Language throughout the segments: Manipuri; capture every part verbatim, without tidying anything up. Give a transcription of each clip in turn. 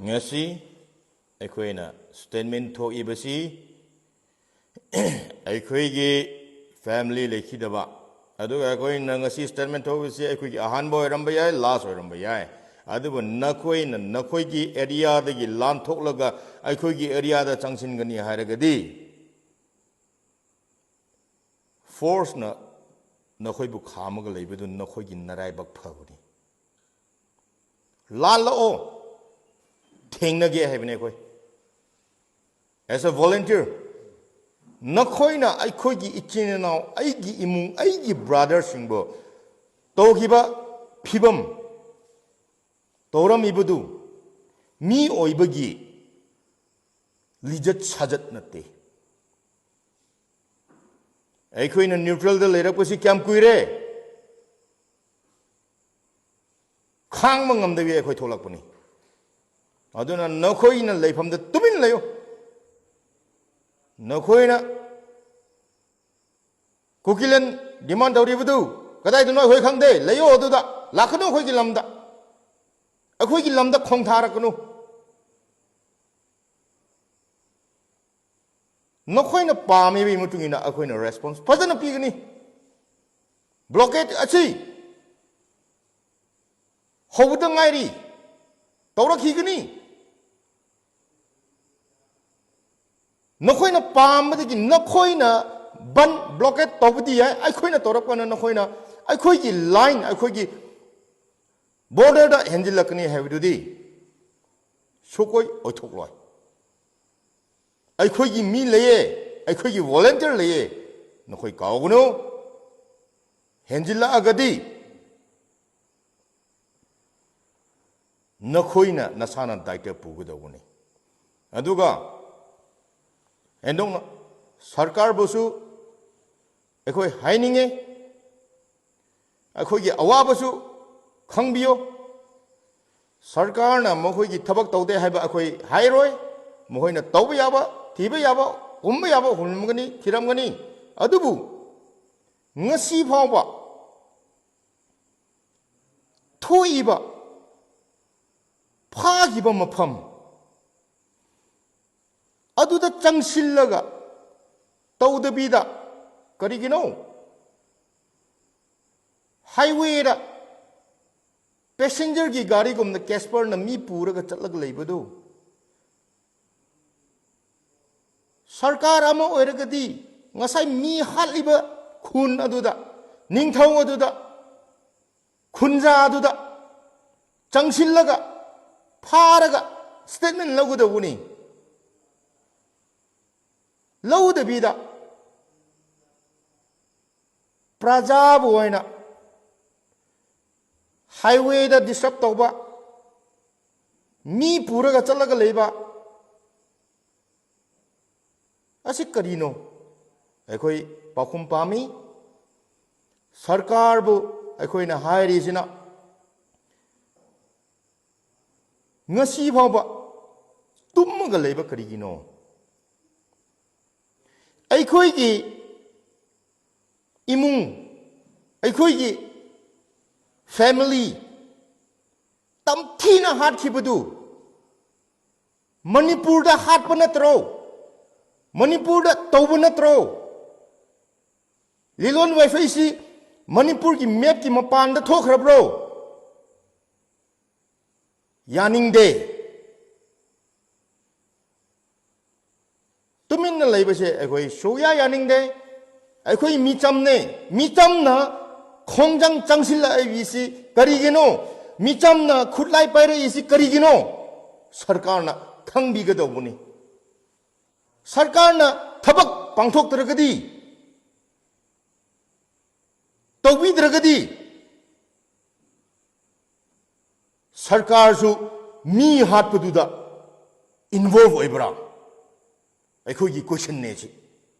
ꯉꯁꯤ ꯑꯩꯈꯣꯏꯅ ꯁ꯭ꯇꯦꯠꯃꯦꯟ ꯊꯣꯛꯏꯕꯁꯤ ꯑꯩꯈꯣꯏꯒꯤ ꯐꯦꯃꯤꯂꯤ ꯂꯩꯈꯤꯗꯕ, ꯑꯗꯨꯒ ꯑꯩꯈꯣꯏꯅ ꯉꯁꯤ ꯁ꯭ꯇꯦꯠꯃꯦꯟ ꯊꯣꯛꯏꯕꯁꯤ ꯑꯩꯈꯣꯏꯒꯤ ꯑꯍꯥꯟꯕ ꯑꯣꯏꯔꯝꯕ ꯌꯥꯏ, ꯂꯥꯁ ꯑꯣꯏꯔꯝꯕ ꯌꯥꯏ꯫ ꯑꯗꯨꯕꯨ ꯅꯈꯣꯏꯅ ꯅꯈꯣꯏꯒꯤ ꯑꯦꯔꯤꯌꯥꯗꯒꯤ ꯂꯥꯟꯊꯣꯛꯂꯒ ꯑꯩꯈꯣꯏꯒꯤ ꯑꯦꯔꯤꯌꯥꯗ ꯆꯪꯁꯤꯟꯒꯅꯤ ꯍꯥꯏꯔꯒꯗꯤ, ꯐꯣꯔꯁꯅ ꯅꯈꯣꯏꯕꯨ ꯈꯥꯝꯃꯒ ꯂꯩꯕꯗꯨ ꯅꯈꯣꯏꯒꯤ ꯅꯔꯥꯏꯕꯛ ꯐꯕꯅꯤ꯫ ꯂꯥꯜꯂꯛꯑꯣ, ꯊꯦꯡꯅꯒꯦ ꯍꯥꯏꯕꯅꯦ ꯑꯩꯈꯣꯏ꯫ As a volunteer, ꯅꯈꯣꯏꯅ ꯑꯩꯈꯣꯏꯒꯤ ꯏꯆꯤꯟ ꯏꯅꯥꯎ, ꯑꯩꯒꯤ ꯏꯃꯨꯡ, ꯑꯩꯒꯤ ꯕ꯭ꯔꯥꯗꯔꯁꯤꯡꯕꯨ ꯇꯧꯈꯤꯕ ꯐꯤꯕꯝ, ꯇꯧꯔꯝꯃꯤꯕꯗꯨ ꯃꯤ ꯑꯣꯏꯕꯒꯤ ꯂꯤꯆꯠ ꯁꯥꯖꯠ ꯅꯠꯇꯦ꯫ ꯑꯩꯈꯣꯏꯅ ꯅ꯭ꯌꯨꯇ꯭ꯔꯦꯜꯗ ꯂꯩꯔꯛꯄꯁꯤ ꯀꯌꯥꯝ ꯀꯨꯏꯔꯦ? ꯈꯥꯡꯕ ꯉꯝꯗꯕꯤ ꯑꯩꯈꯣꯏ ꯊꯣꯛꯂꯛꯄꯅꯤ꯫ ꯑꯗꯨꯅ ꯅꯈꯣꯏꯅ ꯂꯩꯐꯝꯗ ꯇꯨꯃꯤꯟ ꯂꯩꯌꯨ꯫ ꯅꯈꯣꯏꯅ ꯀꯨꯀꯤꯂꯦꯟ ꯗꯤꯃꯥꯟ ꯇꯧꯔꯤꯕꯗꯨ ꯀꯗꯥꯏꯗꯅꯣ ꯑꯩꯈꯣꯏ ꯈꯪꯗꯦ꯫ ꯂꯩꯌꯣ ꯑꯗꯨꯗ, ꯂꯥꯛꯀꯅꯨ ꯑꯩꯈꯣꯏꯒꯤ ꯂꯝꯗ꯫ ꯑꯩꯈꯣꯏꯒꯤ ꯂꯝꯗ ꯈꯣꯡ ꯊꯥꯔꯛꯀꯅꯨ꯫ ꯅꯈꯣꯏꯅ ꯄꯥꯝꯃꯤꯕꯒꯤ ꯃꯇꯨꯡ ꯏꯟꯅ ꯑꯩꯈꯣꯏꯅ ꯔꯦꯁꯄꯣꯟꯁ ꯐꯖꯅ ꯄꯤꯒꯅꯤ꯫ ꯕ꯭ꯂꯣꯀꯦꯠ ꯑꯁꯤ ꯍꯧꯕꯗ ꯉꯥꯏꯔꯤ, ꯇꯧꯔꯛꯈꯤꯒꯅꯤ꯫ ꯅꯈꯣꯏꯅ ꯄꯥꯝꯕꯗꯒꯤ ꯅꯈꯣꯏꯅ ꯕꯟ, ꯕ꯭ꯂꯣꯀꯦꯠ ꯇꯧꯕꯗꯤ ꯌꯥꯏ, ꯑꯩꯈꯣꯏꯅ ꯇꯧꯔꯛꯄꯅ ꯅꯈꯣꯏꯅ ꯑꯩꯈꯣꯏꯒꯤ ꯂꯥꯏꯟ, ꯑꯩꯈꯣꯏꯒꯤ ꯕꯣꯔꯗꯔꯗ ꯍꯦꯟꯖꯤꯜꯂꯛꯀꯅꯤ ꯍꯥꯏꯕꯗꯨꯗꯤ ꯁꯨꯛꯑꯣꯏ ꯑꯣꯏꯊꯣꯛꯂꯣꯏ꯫ ꯑꯩꯈꯣꯏꯒꯤ ꯃꯤ ꯂꯩꯌꯦ, ꯑꯩꯈꯣꯏꯒꯤ ꯚꯣꯂꯨꯟꯇꯤꯌꯔ ꯂꯩꯌꯦ, ꯅꯈꯣꯏ ꯀꯥꯎꯒꯅꯨ꯫ ꯍꯦꯟꯖꯤꯜꯂꯛꯑꯒꯗꯤ ꯅꯈꯣꯏꯅ ꯅꯁꯥꯅ ꯗꯥꯏꯇ ꯄꯨꯒꯗꯧꯕꯅꯤ꯫ ꯑꯗꯨꯒ ꯍꯦꯟꯗꯣꯛꯅ ꯁꯔꯀꯥꯔꯕꯨꯁꯨ ꯑꯩꯈꯣꯏ ꯍꯥꯏꯅꯤꯡꯉꯦ, ꯑꯩꯈꯣꯏꯒꯤ ꯑꯋꯥꯕꯁꯨ ꯈꯪꯕꯤꯌꯨ꯫ ꯁꯔꯀꯥꯔꯅ ꯃꯈꯣꯏꯒꯤ ꯊꯕꯛ ꯇꯧꯗꯦ ꯍꯥꯏꯕ ꯑꯩꯈꯣꯏ ꯍꯥꯏꯔꯣꯏ꯫ ꯃꯈꯣꯏꯅ ꯇꯧꯕ ꯌꯥꯕ, ꯊꯤꯕ ꯌꯥꯕ, ꯍꯨꯝꯕ ꯌꯥꯕ ꯍꯨꯝꯂꯝꯒꯅꯤ, ꯊꯤꯔꯝꯒꯅꯤ꯫ ꯑꯗꯨꯕꯨ ꯉꯁꯤ ꯐꯥꯎꯕ ꯊꯣꯛꯏꯕ ꯐꯥꯈꯤꯕ ꯃꯐꯝ ꯑꯗꯨꯗ ꯆꯪꯁꯤꯜꯂꯒ ꯇꯧꯗꯕꯤꯗ, ꯀꯔꯤꯒꯤꯅꯣ? ꯍꯥꯏꯋꯦꯗ ꯄꯦꯁꯦꯟꯖꯔꯒꯤ ꯒꯥꯔꯤꯒꯨꯝꯅ ꯀꯦꯁꯄꯔꯅ ꯃꯤ ꯄꯨꯔꯒ ꯆꯠꯂꯒ ꯂꯩꯕꯗꯨ, ꯁꯔꯀꯥꯔ ꯑꯃ ꯑꯣꯏꯔꯒꯗꯤ ꯉꯁꯥꯏ ꯃꯤ ꯍꯥꯠꯂꯤꯕ ꯈꯨꯟ ꯑꯗꯨꯗ, ꯅꯤꯡꯊꯧ ꯑꯗꯨꯗ, ꯈꯨꯟꯖꯥ ꯑꯗꯨꯗ ꯆꯪꯁꯤꯜꯂꯒ, ꯐꯥꯔꯒ statement ꯂꯧꯒꯗꯧꯕꯅꯤ꯫ ꯂꯧꯗꯕꯤꯗ ꯄ꯭ꯔꯖꯥꯕꯨ ꯑꯣꯏꯅ ꯍꯥꯏꯋꯦꯗ disturb ꯇꯧꯕ, ꯃꯤ ꯄꯨꯔꯒ ꯆꯠꯂꯒ ꯂꯩꯕ ꯑꯁꯤ ꯀꯔꯤꯅꯣ? ꯑꯩꯈꯣꯏ ꯄꯥꯎꯈꯨꯝ ꯄꯥꯝꯃꯤ꯫ ꯁꯔꯀꯥꯔꯕꯨ ꯑꯩꯈꯣꯏꯅ ꯍꯥꯏꯔꯤꯁꯤꯅ, ꯉꯁꯤ ꯐꯥꯎꯕ ꯇꯨꯝꯃꯒ ꯂꯩꯕ ꯀꯔꯤꯒꯤꯅꯣ? ꯑꯩꯈꯣꯏꯒꯤ ꯏꯃꯨꯡ, ꯑꯩꯈꯣꯏꯒꯤ family ꯇꯝꯊꯤꯅ ꯍꯥꯠꯈꯤꯕꯗꯨ ꯃꯅꯤꯄꯨꯔꯗ ꯍꯥꯠꯄ ꯅꯠꯇ꯭ꯔꯣ? ꯃꯅꯤꯄꯨꯔꯗ ꯇꯧꯕ ꯅꯠꯇ꯭ꯔꯣ? ꯂꯤꯂꯣꯟ ꯋꯥꯏꯐꯩꯁꯤ ꯃꯅꯤꯄꯨꯔꯒꯤ mapꯀꯤ ꯃꯄꯥꯟꯗ ꯊꯣꯛꯈ꯭ꯔꯕ꯭ꯔꯣ? ꯌꯥꯅꯤꯡꯗꯦ꯫ ꯇꯨꯃꯤꯟꯅ ꯂꯩꯕꯁꯦ ꯑꯩꯈꯣꯏ ꯁꯨꯛꯌꯥ ꯌꯥꯅꯤꯡꯗꯦ꯫ ꯑꯩꯈꯣꯏ ꯃꯤꯆꯝꯅꯦ꯫ ꯃꯤꯆꯝꯅ ꯈꯣꯡꯖꯪ ꯆꯪꯁꯤꯜꯂꯛꯏꯕꯁꯤ ꯀꯔꯤꯒꯤꯅꯣ? ꯃꯤꯆꯝꯅ ꯈꯨꯠꯂꯥꯏ ꯄꯥꯏꯔꯛꯏꯁꯤ ꯀꯔꯤꯒꯤꯅꯣ? ꯁꯔꯀꯥꯔꯅ ꯈꯪꯕꯤꯒꯗꯧꯕꯅꯤ꯫ ꯁꯔꯀꯥꯔꯅ ꯊꯕꯛ ꯄꯥꯡꯊꯣꯛꯇ꯭ꯔꯒꯗꯤ, ꯇꯧꯕꯤꯗ꯭ꯔꯒꯗꯤ, ꯁꯔꯀꯥꯔꯁꯨ ꯃꯤ ꯍꯥꯠꯄꯗꯨꯗ involve ꯑꯣꯏꯕ꯭ꯔꯥ? ꯑꯩꯈꯣꯏꯒꯤ questionꯅꯦ ꯁꯤ꯫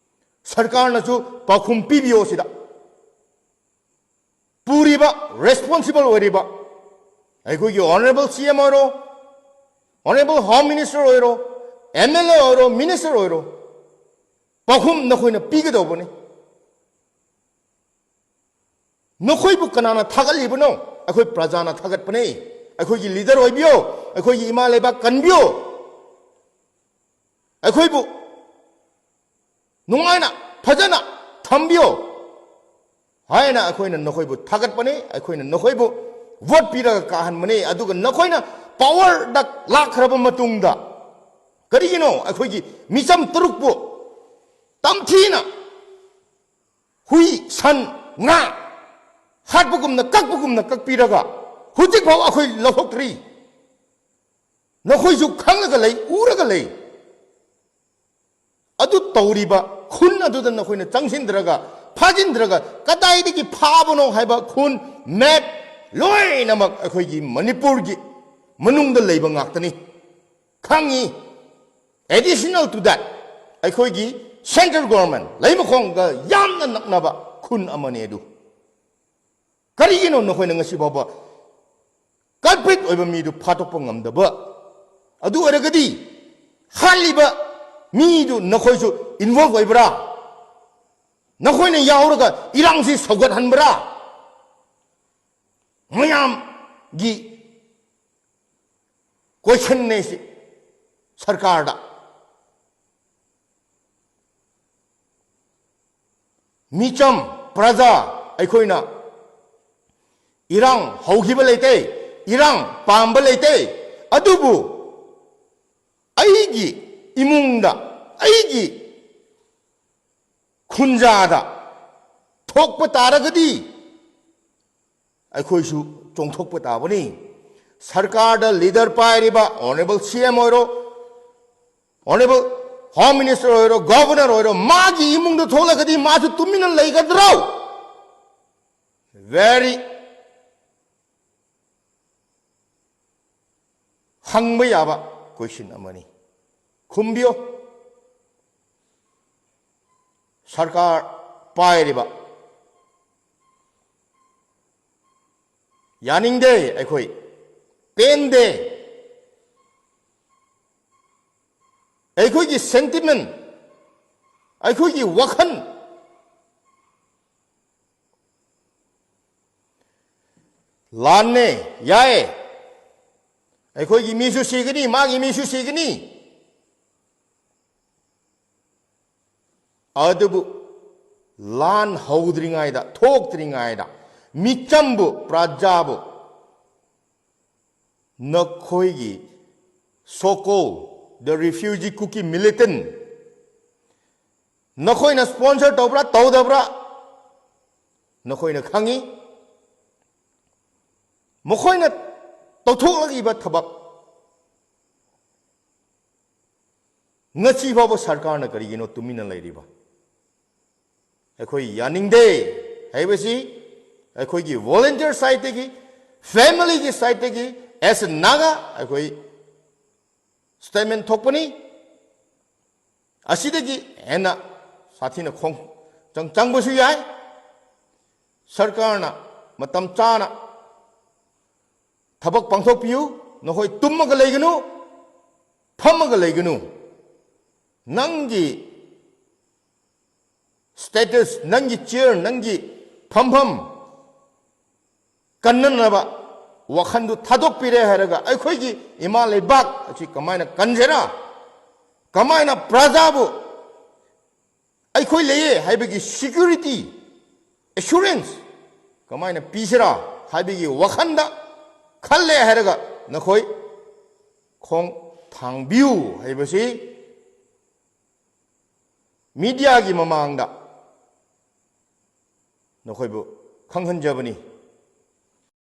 ꯁꯔꯀꯥꯔꯅꯁꯨ ꯄꯥꯎꯈꯨꯝ ꯄꯤꯕꯤꯌꯣ ꯁꯤꯗ꯫ ꯄꯨꯔꯤꯕ, responsible ꯑꯣꯏꯔꯤꯕ ꯑꯩꯈꯣꯏꯒꯤ honourable C M ꯑꯣꯏꯔꯣ, honourable Home Minister ꯑꯣꯏꯔꯣ, M L A ꯑꯣꯏꯔꯣ, minister ꯑꯣꯏꯔꯣ, ꯄꯥꯎꯈꯨꯝ ꯅꯈꯣꯏꯅ ꯄꯤꯒꯗꯧꯕꯅꯤ꯫ ꯅꯈꯣꯏꯕꯨ ꯀꯅꯥꯅ ꯊꯥꯒꯠꯂꯤꯕꯅꯣ? ꯑꯩꯈꯣꯏ ꯄ꯭ꯔꯖꯥꯅ ꯊꯥꯒꯠꯄꯅꯦ꯫ ꯑꯩꯈꯣꯏꯒꯤ ꯂꯤꯗꯔ ꯑꯣꯏꯕꯤꯌꯣ, ꯑꯩꯈꯣꯏꯒꯤ ꯏꯃꯥ ꯂꯩꯕꯥꯛ ꯀꯟꯕꯤꯌꯣ, ꯑꯩꯈꯣꯏꯕꯨ ꯅꯨꯡꯉꯥꯏꯅ ꯐꯖꯅ ꯊꯝꯕꯤꯌꯣ ꯍꯥꯏꯅ ꯑꯩꯈꯣꯏꯅ ꯅꯈꯣꯏꯕꯨ ꯊꯥꯒꯠꯄꯅꯤ꯫ ꯑꯩꯈꯣꯏꯅ ꯅꯈꯣꯏꯕꯨ ꯚꯣꯠ ꯄꯤꯔꯒ ꯀꯥꯍꯟꯕꯅꯤ꯫ ꯑꯗꯨꯒ ꯅꯈꯣꯏꯅ ꯄꯥꯋꯔꯗ ꯂꯥꯛꯈ꯭ꯔꯕ ꯃꯇꯨꯡꯗ ꯀꯔꯤꯒꯤꯅꯣ ꯑꯩꯈꯣꯏꯒꯤ ꯃꯤꯆꯝ ꯇꯔꯨꯛꯄꯨ ꯇꯝꯊꯤꯅ ꯍꯨꯏ, ꯁꯟ, ꯉꯥ ꯍꯥꯠꯄꯒꯨꯝꯅ, ꯀꯛꯄꯒꯨꯝꯅ ꯀꯛꯄꯤꯔꯒ ꯍꯧꯖꯤꯛꯐꯥꯎ ꯑꯩꯈꯣꯏ ꯂꯧꯊꯣꯛꯇ꯭ꯔꯤ? ꯅꯈꯣꯏꯁꯨ ꯈꯪꯂꯒ ꯂꯩ, ꯎꯔꯒ ꯂꯩ꯫ ꯑꯗꯨ ꯇꯧꯔꯤꯕ ꯈꯨꯟ ꯑꯗꯨꯗ ꯅꯈꯣꯏꯅ ꯆꯪꯁꯤꯟꯗ꯭ꯔꯒ, ꯐꯥꯖꯤꯟꯗ꯭ꯔꯒ, ꯀꯗꯥꯏꯗꯒꯤ ꯐꯥꯕꯅꯣ ꯍꯥꯏꯕ ꯈꯨꯟ, ꯃꯦꯞ ꯂꯣꯏꯅꯃꯛ ꯑꯩꯈꯣꯏꯒꯤ ꯃꯅꯤꯄꯨꯔꯒꯤ ꯃꯅꯨꯡꯗ ꯂꯩꯕ ꯉꯥꯛꯇꯅꯤ꯫ ꯈꯪꯉꯤ꯫ Additional to that, ꯑꯩꯈꯣꯏꯒꯤ central government, ꯂꯩꯃꯈꯣꯡꯒ ꯌꯥꯝꯅ ꯅꯛꯅꯕ ꯈꯨꯟ ꯑꯃꯅꯤ ꯑꯗꯨ꯫ ꯀꯔꯤꯒꯤꯅꯣ ꯅꯈꯣꯏꯅ ꯉꯁꯤ ꯐꯥꯎꯕ culprit ꯑꯣꯏꯕ ꯃꯤꯗꯨ ꯐꯥꯗꯣꯛꯄ ꯉꯝꯗꯕ? ꯑꯗꯨ ꯑꯣꯏꯔꯒꯗꯤ ꯍꯥꯠꯂꯤꯕ ꯃꯤꯗꯨ ꯅꯈꯣꯏꯁꯨ involve ꯑꯣꯏꯕ꯭ꯔꯥ? ꯅꯈꯣꯏꯅ ꯌꯥꯎꯔꯒ ꯏꯔꯥꯡꯁꯤ ꯁꯧꯒꯠꯍꯟꯕ꯭ꯔꯥ? ꯃꯌꯥꯝꯒꯤ questionꯅꯦ ꯁꯤ ꯁꯔꯀꯥꯔꯗ꯫ ꯃꯤꯆꯝ, ꯄ꯭ꯔꯖꯥ, ꯑꯩꯈꯣꯏꯅ ꯏꯔꯥꯡ ꯍꯧꯈꯤꯕ ꯂꯩꯇꯦ, ꯏꯔꯥꯡ ꯄꯥꯝꯕ ꯂꯩꯇꯦ꯫ ꯑꯗꯨꯕꯨ ꯑꯩꯒꯤ ꯏꯃꯨꯡꯗ, ꯑꯩꯒꯤ ꯈꯨꯟꯖꯥꯗ ꯊꯣꯛꯄ ꯇꯥꯔꯒꯗꯤ ꯑꯩꯈꯣꯏꯁꯨ ꯆꯣꯡꯊꯣꯛꯄ ꯇꯥꯕꯅꯤ꯫ ꯁꯔꯀꯥꯔꯗ ꯂꯤꯗꯔ ꯄꯥꯏꯔꯤꯕ Honourable C M ꯑꯣꯏꯔꯣ, Honourable Home Minister ꯑꯣꯏꯔꯣ, Governor ꯑꯣꯏꯔꯣ, ꯃꯥꯒꯤ ꯏꯃꯨꯡꯗ ꯊꯣꯛꯂꯒꯗꯤ ꯃꯥꯁꯨ ꯇꯨꯃꯤꯟꯅ ꯂꯩꯒꯗ꯭ꯔꯣ? Very ꯍꯪꯕ ꯌꯥꯕ question ꯑꯃꯅꯤ꯫ ꯈꯨꯝꯕꯤꯌꯣ꯫ ꯁꯔꯀꯥꯔ ꯄꯥꯏꯔꯤꯕ ꯌꯥꯅꯤꯡꯗꯦ ꯑꯩꯈꯣꯏ, ꯄꯦꯟꯗꯦ꯫ ꯑꯩꯈꯣꯏꯒꯤ sentiment, ꯑꯩꯈꯣꯏꯒꯤ ꯋꯥꯈꯜ ꯂꯥꯟꯅꯦ, ꯌꯥꯏ꯫ ꯑꯩꯈꯣꯏꯒꯤ ꯃꯤꯁꯨ ꯁꯤꯒꯅꯤ, ꯃꯥꯒꯤ ꯃꯤꯁꯨ ꯁꯤꯒꯅꯤ꯫ ꯑꯗꯨꯕꯨ ꯂꯥꯟ ꯍꯧꯗ꯭ꯔꯤꯉꯩꯗ, ꯊꯣꯛꯇ꯭ꯔꯤꯉꯩꯗ ꯃꯤꯆꯝꯕꯨ, ꯄ꯭ꯔꯖꯥꯕꯨ ꯅꯈꯣꯏꯒꯤ so called the refugee Kuki militant ꯅꯈꯣꯏꯅ sponsor ꯇꯧꯕ꯭ꯔꯥ ꯇꯧꯗꯕ꯭ꯔꯥ ꯅꯈꯣꯏꯅ ꯈꯪꯉꯤ꯫ ꯃꯈꯣꯏꯅ ꯇꯧꯊꯣꯛꯂꯛꯏꯕ ꯊꯕꯛ ꯉꯁꯤ ꯐꯥꯎꯕ ꯁꯔꯀꯥꯔꯅ ꯀꯔꯤꯒꯤꯅꯣ ꯇꯨꯃꯤꯟꯅ ꯂꯩꯔꯤꯕ? ꯑꯩꯈꯣꯏ ꯌꯥꯅꯤꯡꯗꯦ ꯍꯥꯏꯕꯁꯤ ꯑꯩꯈꯣꯏꯒꯤ volunteer sideꯇꯒꯤ, familyꯒꯤ sideꯇꯒꯤ, as a Naga ꯑꯩꯈꯣꯏ statement ꯊꯣꯛꯄꯅꯤ꯫ ꯑꯁꯤꯗꯒꯤ ꯍꯦꯟꯅ ꯁꯥꯊꯤꯅ ꯈꯣꯡ ꯆꯪ-, ꯆꯪꯕꯁꯨ ꯌꯥꯏ꯫ ꯁꯔꯀꯥꯔꯅ ꯃꯇꯝ ꯆꯥꯅ ꯊꯕꯛ ꯄꯥꯡꯊꯣꯛꯄꯤꯌꯨ꯫ ꯅꯈꯣꯏ ꯇꯨꯝꯃꯒ ꯂꯩꯒꯅꯨ, ꯐꯝꯃꯒ ꯂꯩꯒꯅꯨ꯫ ꯅꯪꯒꯤ status, ꯅꯪꯒꯤ chair, ꯅꯪꯒꯤ ꯐꯝꯐꯝ ꯀꯟꯅꯅꯕ ꯋꯥꯈꯟꯗꯨ ꯊꯥꯗꯣꯛꯄꯤꯔꯦ ꯍꯥꯏꯔꯒ ꯑꯩꯈꯣꯏꯒꯤ ꯏꯃꯥ ꯂꯩꯕꯥꯛ ꯑꯁꯤ ꯀꯃꯥꯏꯅ ꯀꯟꯖꯔꯥ? ꯀꯃꯥꯏꯅ ꯄ꯭ꯔꯖꯥꯕꯨ ꯑꯩꯈꯣꯏ ꯂꯩꯌꯦ ꯍꯥꯏꯕꯒꯤ security, assurance ꯀꯃꯥꯏꯅ ꯄꯤꯁꯤꯔꯥ ꯍꯥꯏꯕꯒꯤ ꯋꯥꯈꯟꯗ ꯈꯜꯂꯦ ꯍꯥꯏꯔꯒ ꯅꯈꯣꯏ ꯈꯣꯡ ꯊꯥꯡꯕꯤꯌꯨ ꯍꯥꯏꯕꯁꯤ mediaꯒꯤ ꯃꯃꯥꯡꯗ ꯅꯈꯣꯏꯕꯨ ꯈꯪꯍꯟꯖꯕꯅꯤ꯫